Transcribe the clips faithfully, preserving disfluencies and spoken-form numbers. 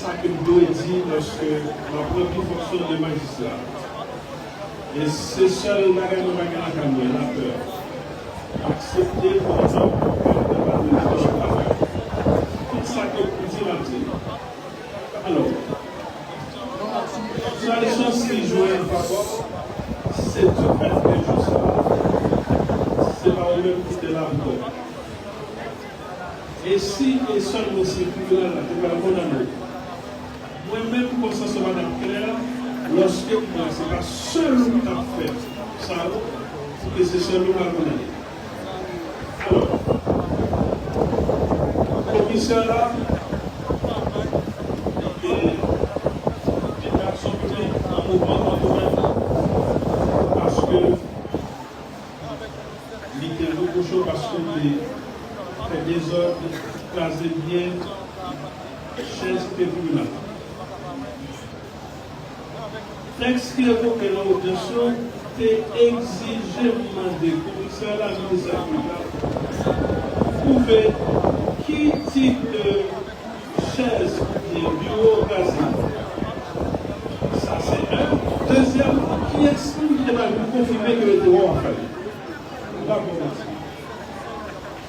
Sa ke m dwe di, paske m ap ranpli fonksyon de majistra. E se sèl bagay mwen pa gen lakay mwen, lapè. Aksepte pou antan pou pèp mwen pa dwe di yon bagay. Tout sa ke m di, m ap di. Alò, sèl chans ki jwe an favè w, se di fèt ke jou sa a, se pa ou menm ki te la pou pèp. E si e sèlman si tribinal la te pral kondane w, mwen menm konsyans mwen pa t ap klè lòske m wè se pa sèl ou k ap fè sa yo, pou ke se sèl ou k al kondane. Alò, komisè la, e, e reaksyon piblik an mouvman kont ou menm, paske li te repwoche w paske w te fè dezòd, kraze byen, chèz ki te tribinal. Tèks ki evoke nan odyans yo te egzije m mande komisè la, minis la, pwouve ki tip de chèz oubyen biwo kraze. Sa se youn. Dezyèm, kiyès menm ki te pral vin konfime ke yo te wè w ap fè l? M p ap ba w manti.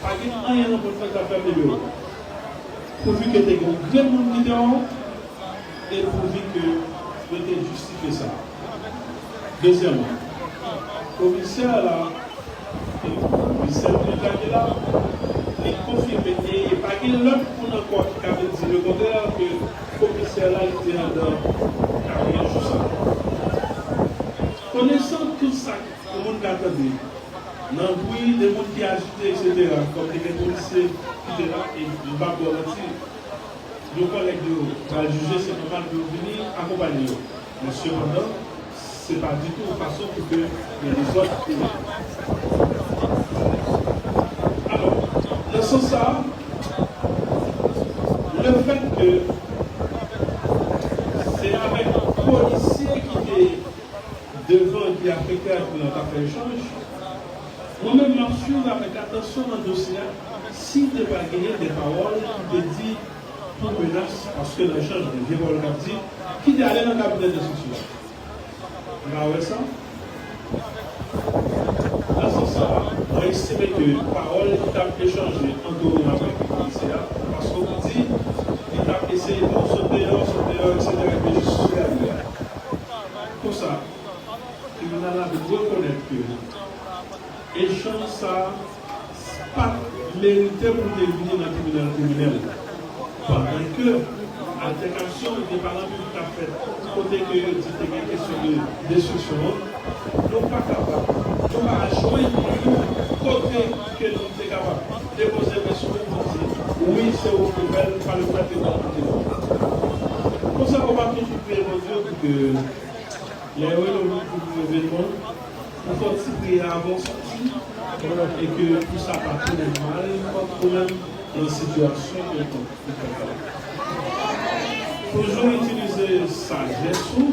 Pa gen anyen nan pòt la ki t ap fèmen deyò. Pouvi ke te gen yon grenn moun ki te wè w, e pouvi ke yo te jistifye sa. Dezyèmman, komisè la, e, komisè Pita te la, li konfime, e pa gen lòt moun ankò ki ka vin di lekontrè ke komisè la, li te anndan kabinè jij la. Konesan tout sa ke moun ka tande, nan bri, de moun ki ajite, etsetera, kòm te gen polisye ki te la, e m p ap ba w manti, yon kòlèg yo pral jije, se nòmal pou yo vini akonpanye yo. Men sepandan, se pa ditou yon fason pou ke gen dezòd. Alò, nan sans sa a, lefèt ke se avèk polisye ki te devan ki afekte ak nou an t ap fè echanj, mwen menm m ap swiv avèk atansyon nan dosye a si te pral genyen de pawòl ki te di pou menas, paske nan echanj gen vye pawòl k ap di, ki te ale nan kabinè de enstriksyon an. M pa wè sa. Nan sans sa a, mwen estime ke pawòl ki t ap echanje ant nou avèk komisè a, paske w di li t ap eseye di w sot deyò, sot deyò, etsetera, epi jistis li ale a. Konsa, tribinal la dwe rekonèt ke echanj sa a pa t merite pou l te vini nan tribinal kriminèl. Pandan ke altèkasyon oubyen palanpik k ap fèt kote ke yo di te gen kesyon de destriksyon an, nou pa kapab, nou pa jwenn yon kote ke nou te kapab depoze men sou nou pou di, wi, se ou ki fè l, pa le fèt ke nou te di. Konsa, ou pa toujou priye Bondye pou ke lè yo rele w pou yon evènman, ou fè yon ti priyè avan w soti, e ke pou sa pa tounen mal kont ou menm nan sitiyasyon kèlkonk ou fè fas. Toujou itilize sajès ou,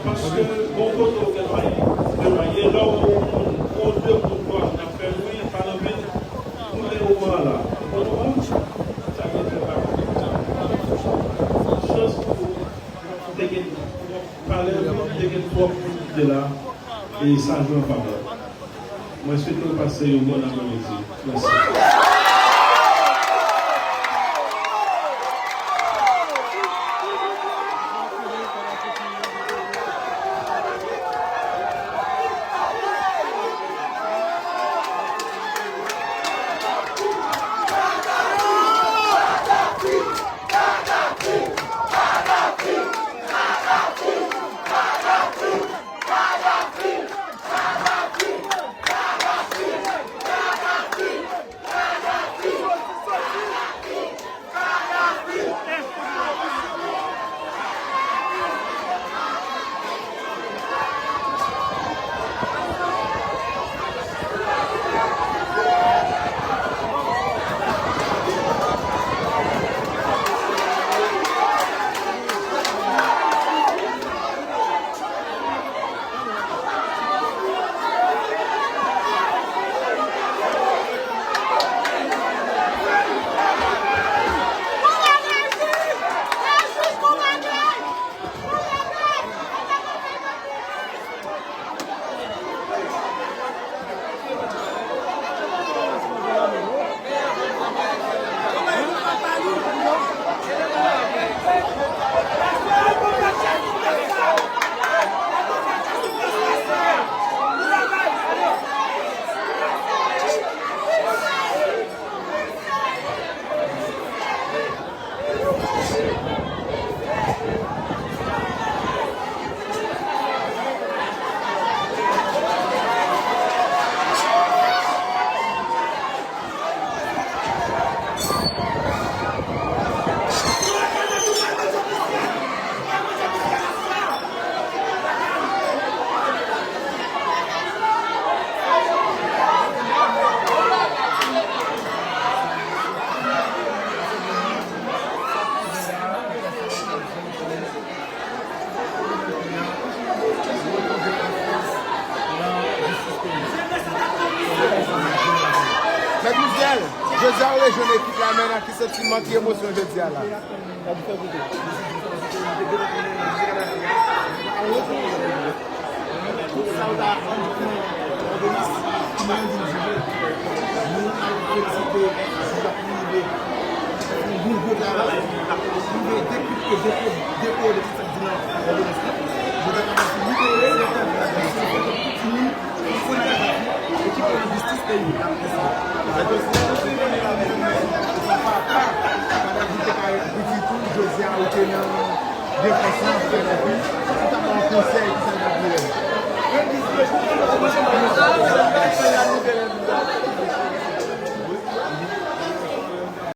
paske bon kote w genyen, genyen lè w wè yon moun, yon de moun nwa k ap fè bri, pa nan vin, tounen ou an la. Ou konprann? Sa gen fè pa. Chans pou ou te gen twòp, malè pou ou te gen twòp moun ki te la, e sa jwe an favè w. Mwen swete w pase yon bòn aprèmidi. Mèsi. Jodi a, ou rejwenn ekip la, men nan ki santiman, ki emosyon jodi a la? Tout sa yo ta annik nan òganis ki nan yon vin jile. Nou al felisite, nou ap rive fè yon bon gwo travay, ap rive dekripte, dekode, dekode tout sa ki nan òganis la. Jodi a, nou ap libere, libere tout timoun, tout fanatik, ekip nan jistis peyi. Jodi a, ou te ka di tou, jodi a, ou te nan defans lan, ou te nan vil, ou ta ba yon konsèy, ki sa l t ap ye?